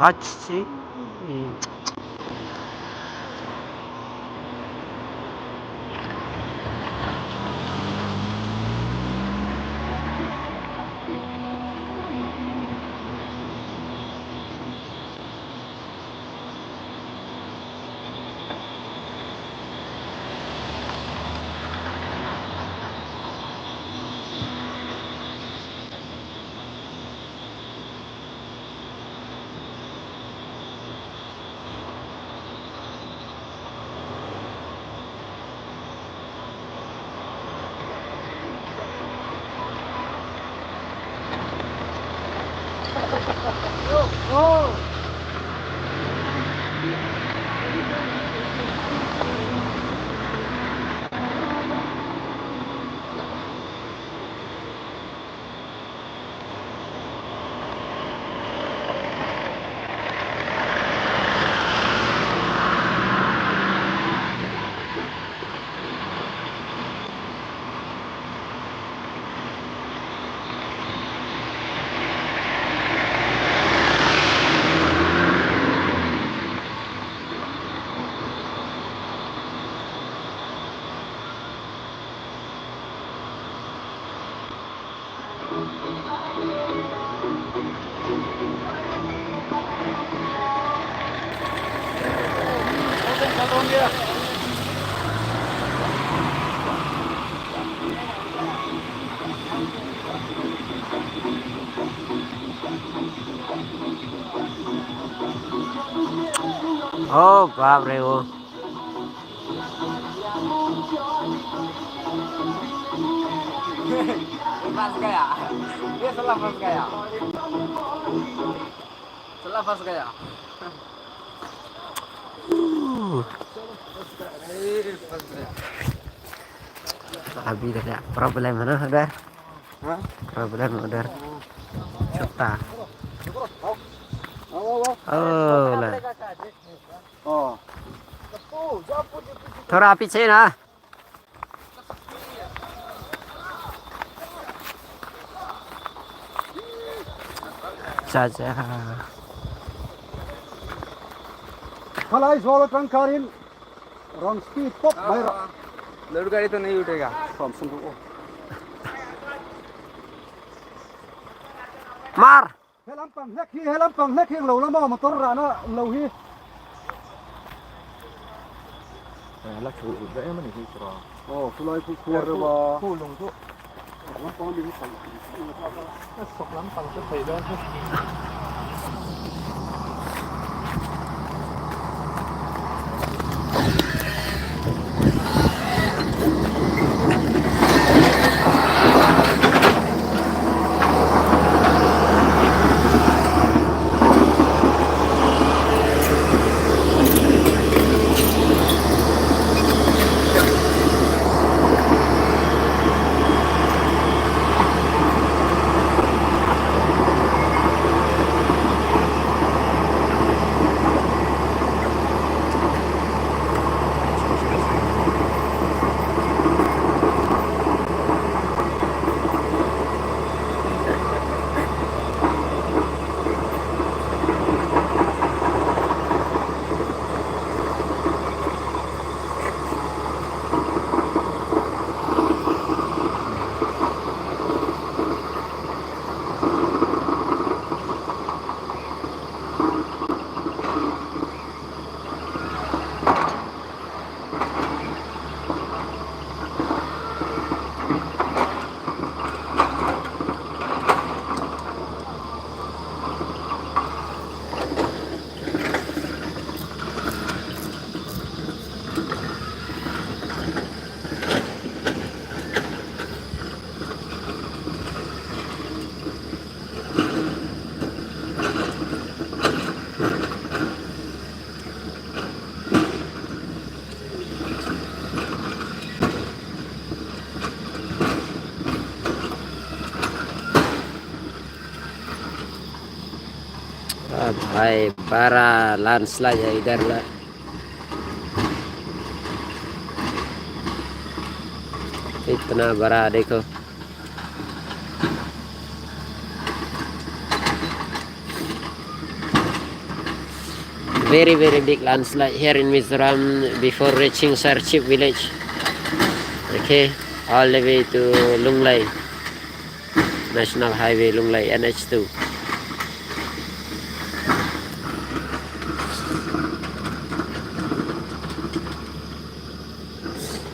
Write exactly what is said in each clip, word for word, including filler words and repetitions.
Touch si. Oh, bap re, oh. फंस गया। ये साला फंस गया। साला फंस गया। अभी तो क्या problem है ना उधर? हाँ? Problem उधर छुट्टा। आओ, आओ, आओ। ओ, ले। ओ। थोड़ा पीछे ना। Cha cha. Halai jol tang karin. Wrong speed pop mai ra. लड़का ये तो नहीं उठेगा। From sum o. Mar. Helam pang hek hi, helam pang hek hi, lo lama motor rana lo hi. Eh, la chu da em ni hi tra. Oh, kulai ku ku ba. Ku lung ku. Lam pang di ku. Sok lam pang chu thei da. आ भाई, बड़ा landslide है इधर ला। इतना बड़ा देखो। very, very big landslide here in Mizoram before reaching Sarchip village. Okay, all the way to Lunglei, National Highway Lunglei, N H two.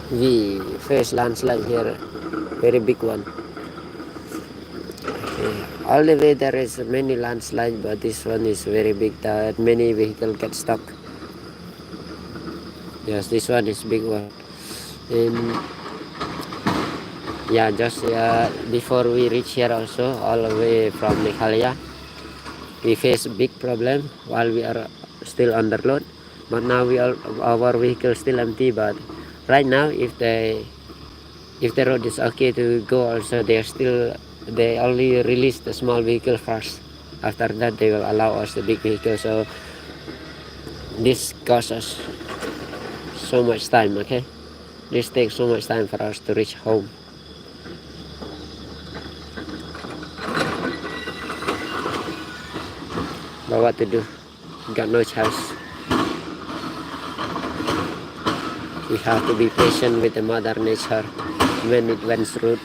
We face landslide here, very big one. Okay. All the way there is many landslides, but this one is very big that many vehicle get stuck. Yes, this one is big one. And yeah, just uh, before we reach here also, all the way from Meghalaya, we face big problem while we are still on the road. But now we all, our vehicle still empty. But right now, if they if the road is okay to go also, they are still, they only release the small vehicle first. After that, they will allow us the big vehicle. So this costs us so much time. Okay, this takes so much time for us to reach home. But what to do? Got no choice. We have to be patient with the mother nature when it went through.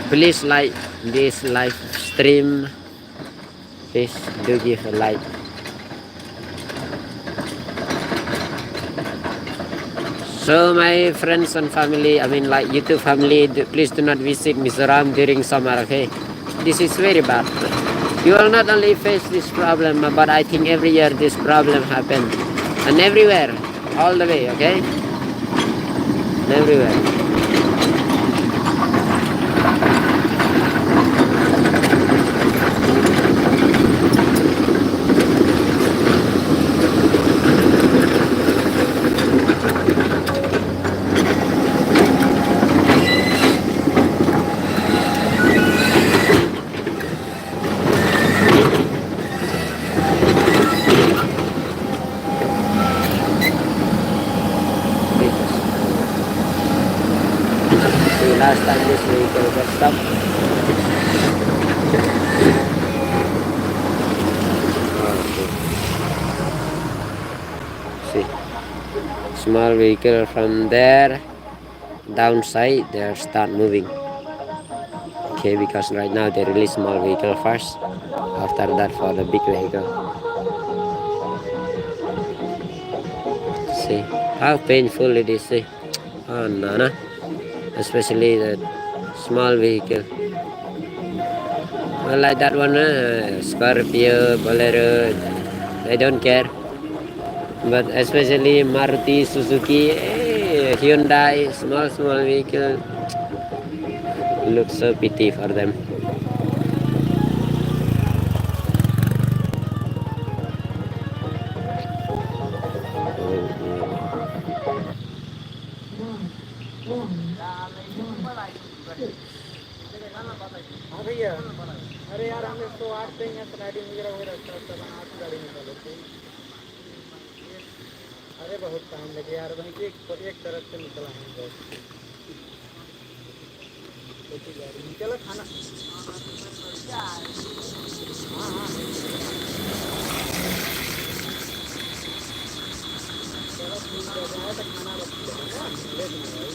Please like this live stream. Please do give a like. So my friends and family, I mean, like, YouTube family, d- please do not visit Mizoram during summer, okay? This is very bad. You will not only face this problem, but I think every year this problem happen. And everywhere, all the way, okay? And everywhere. See, last time this vehicle got stuck. See, small vehicle from there downside, they start moving. Okay, because right now they release small vehicle first, after that for the big vehicle. See how painful it is. See, oh no, no, especially the small vehicle. Well, like that one, uh, Scorpio, Bolero, I don't care. But especially Maruti, Suzuki, eh, Hyundai, small, small vehicle, look so pity for them. हाँ भैया, अरे यार, हम एक सौ आठ पे यहाँ स्लाइडिंग वगैरह हो रहा है, तो आप गाड़ी निकालो, ठीक? अरे बहुत टाइम लगे यार, वहीं के एक, एक तरफ से निकला है बस। चलो खाना। हाँ, हाँ। चलो ठीक है, जाए तो खाना रख दो, है ना? ले दूँगा भाई।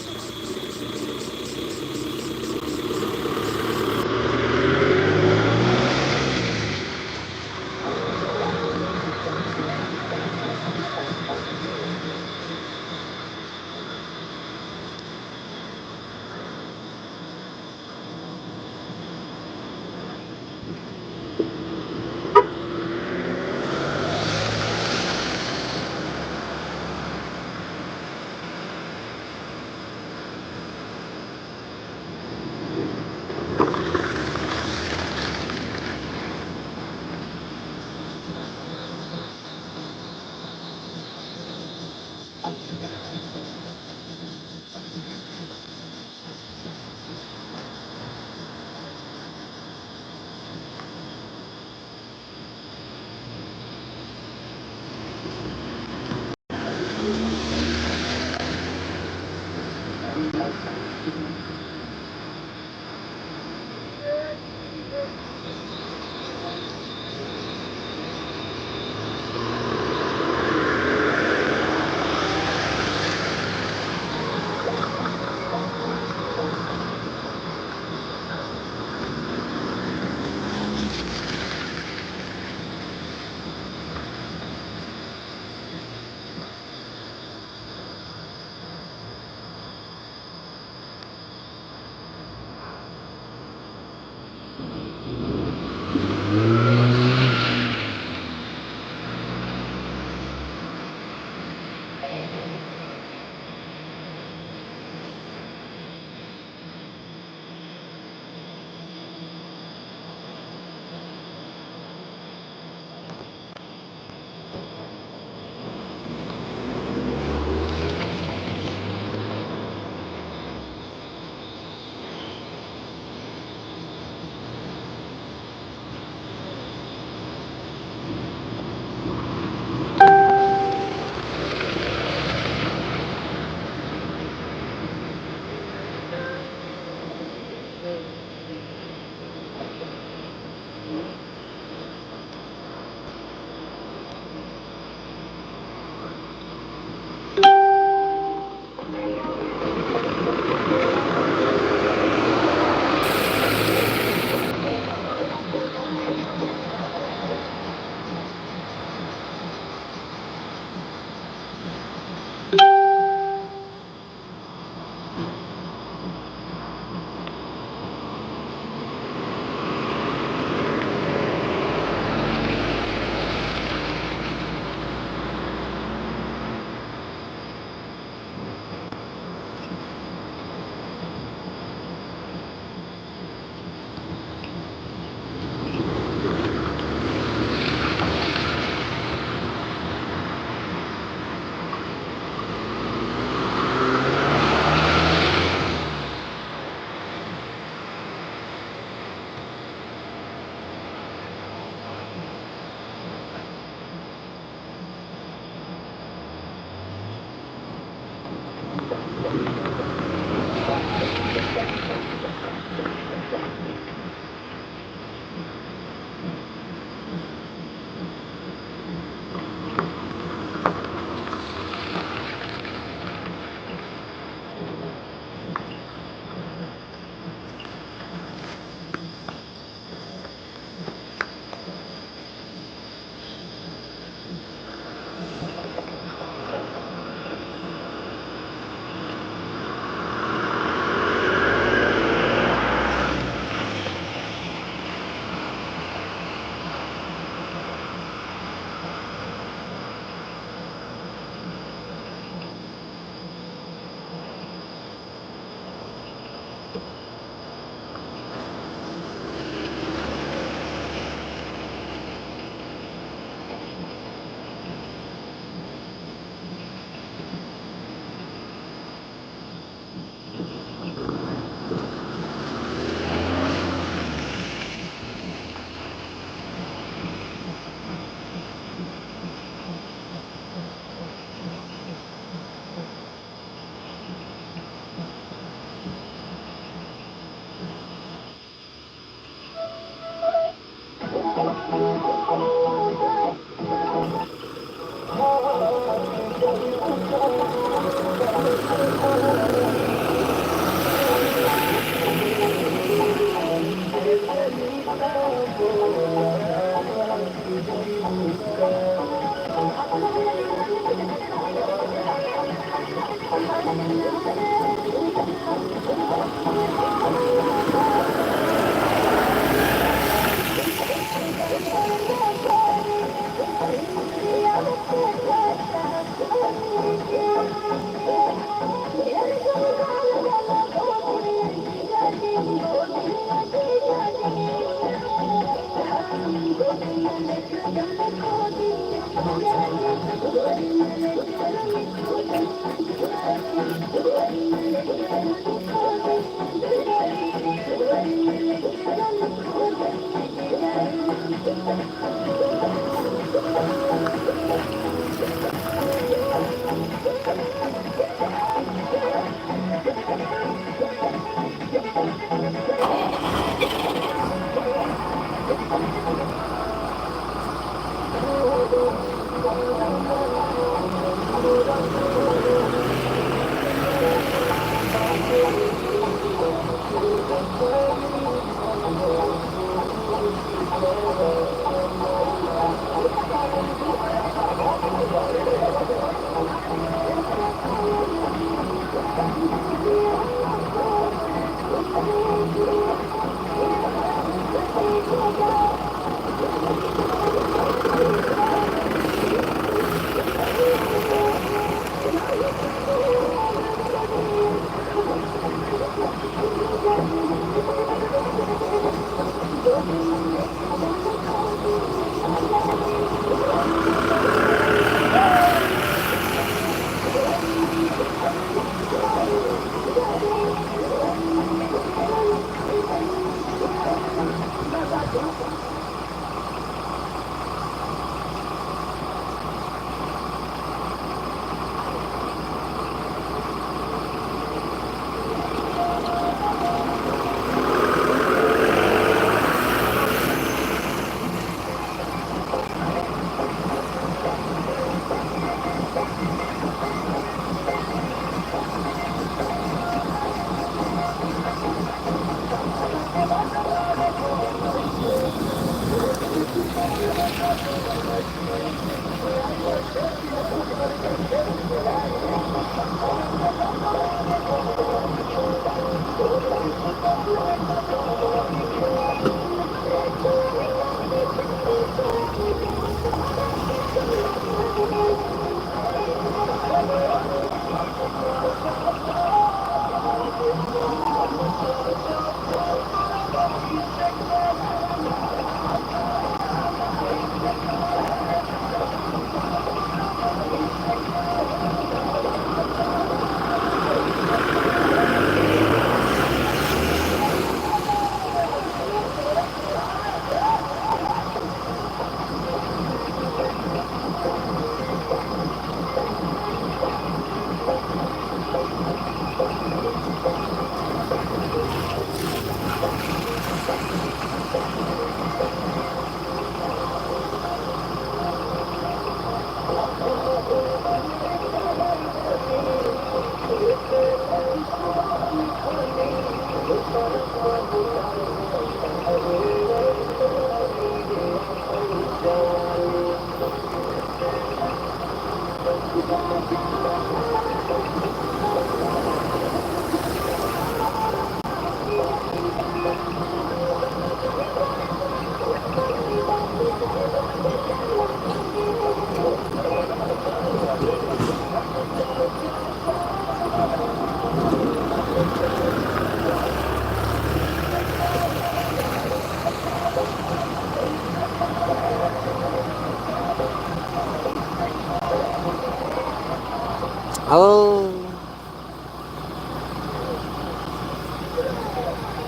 Oh.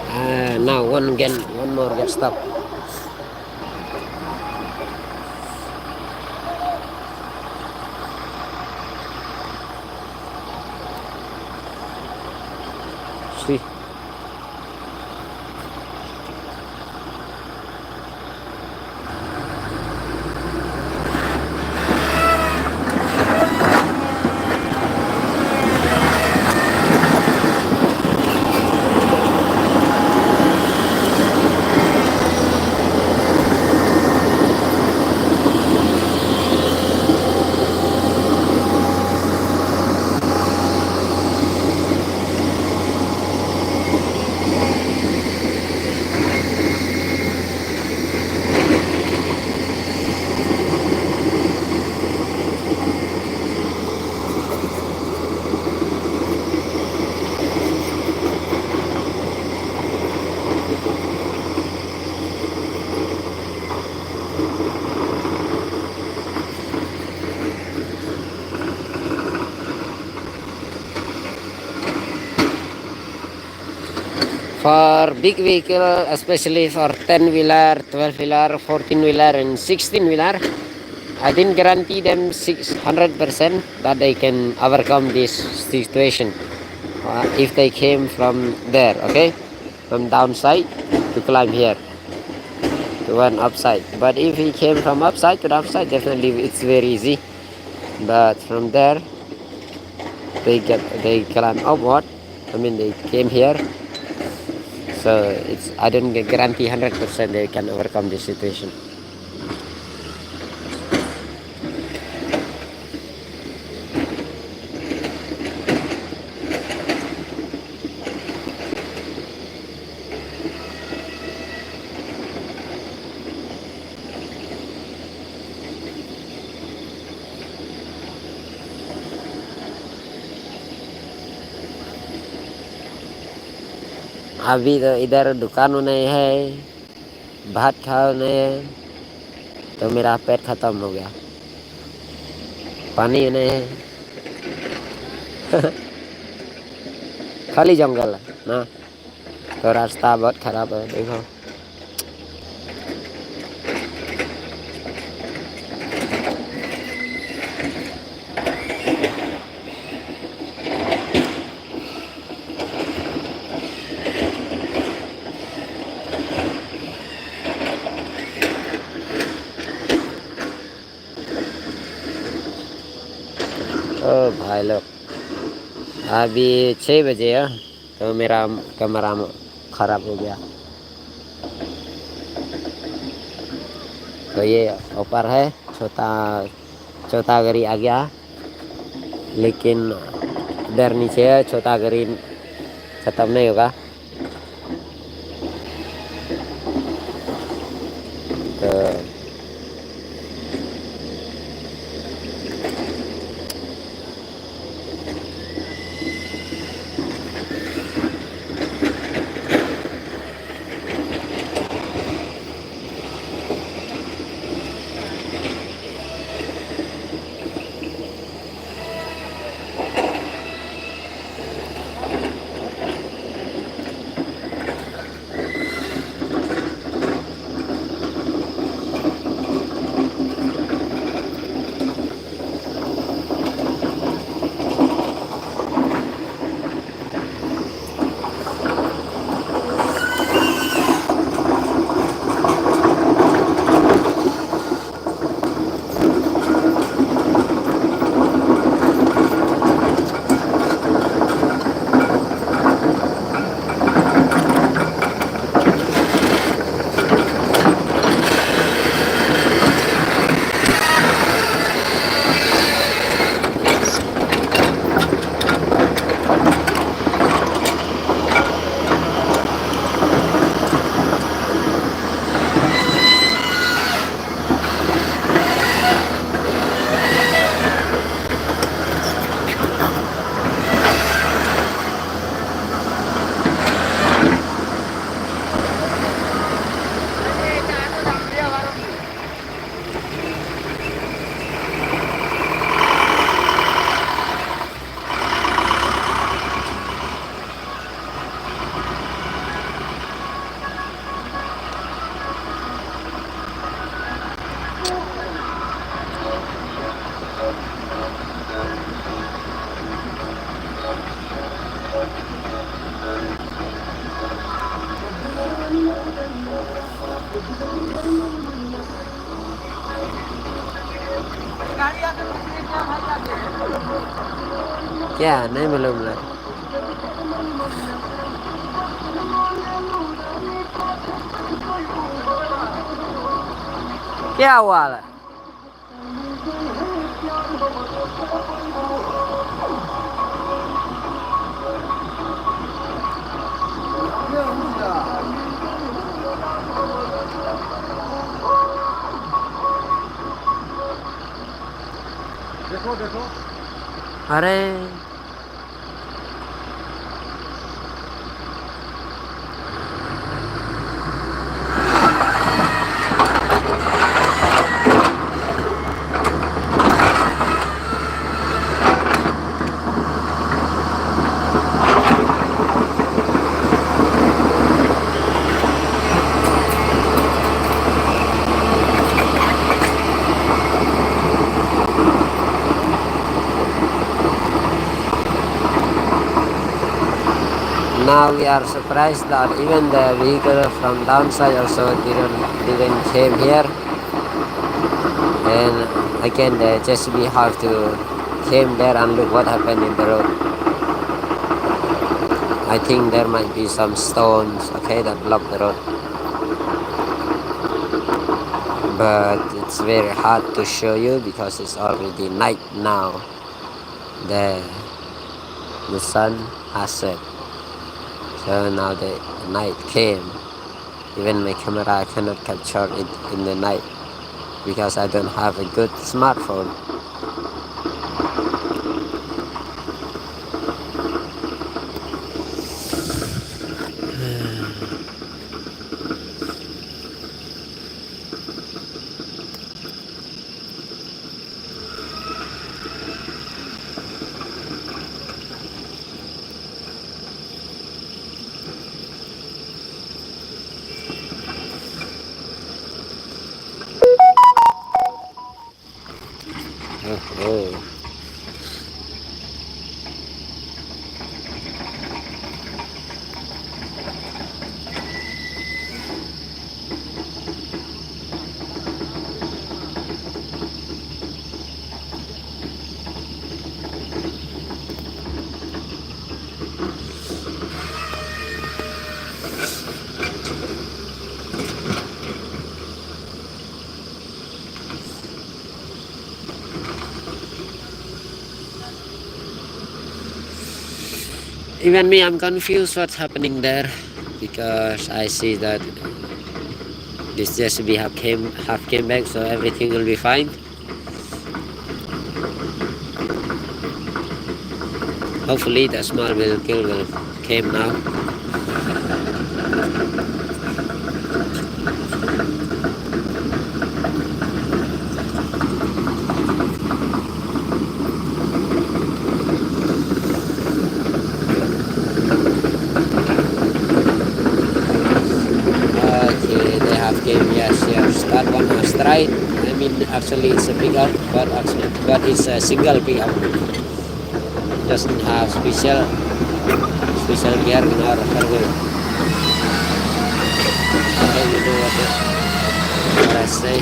Ah, now one again, one more get stuck. See. For big vehicle, especially for ten wheeler, twelve wheeler, fourteen wheeler, and sixteen wheeler, I didn't guarantee them six hundred percent that they can overcome this situation. Uh, if they came from there, okay, from downside to climb here to an upside. But if he came from upside to downside, definitely it's very easy. But from there, they get they climb upward. I mean, they came here. So it's I don't get guarantee hundred percent they can overcome this situation. अभी तो इधर दुकान नहीं है, भात खाओ नहीं है, तो मेरा पेट खत्म हो गया। पानी नहीं है। खाली जंगल है ना, तो रास्ता बहुत खराब है, देखो। ओ भाई लोग, अभी छः बजे है, तो मेरा कैमरा खराब हो गया। तो ये ऊपर है, छोटा छोटा गाड़ी आ गया, लेकिन इधर नीचे है, छोटा गाड़ी खत्म नहीं होगा। तो क्या नहीं मालूम है। क्या हुआ है? देखो, देखो। अरे। Now we are surprised that even the vehicle from downside also didn't didn't came here. And again, the J C B have to came there and look what happened in the road. I think there might be some stones, okay, that block the road. But it's very hard to show you because it's already night now. The the sun has set. So now the night came. Even my camera, I cannot capture it in the night because I don't have a good smartphone. Even me, I'm confused what's happening there because I see that this J C B have came have came back, so everything will be fine. Hopefully, the small vehicle will came now. Okay, they have came. Yes, yes. That one has tried. I mean, actually, it's a pickup, but actually, but it's a single pickup. Doesn't have special special gear nor cargo. Okay, you know what, what I say.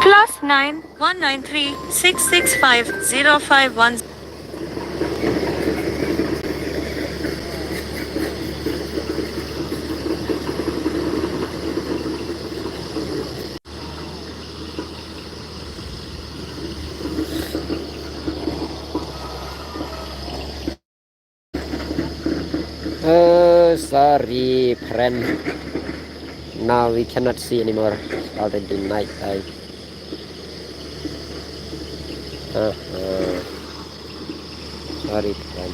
Plus nine one nine three six six five zero five one. Uh, sorry, friend. Now we cannot see anymore. It's already night time. Uh-huh. Sorry, friend.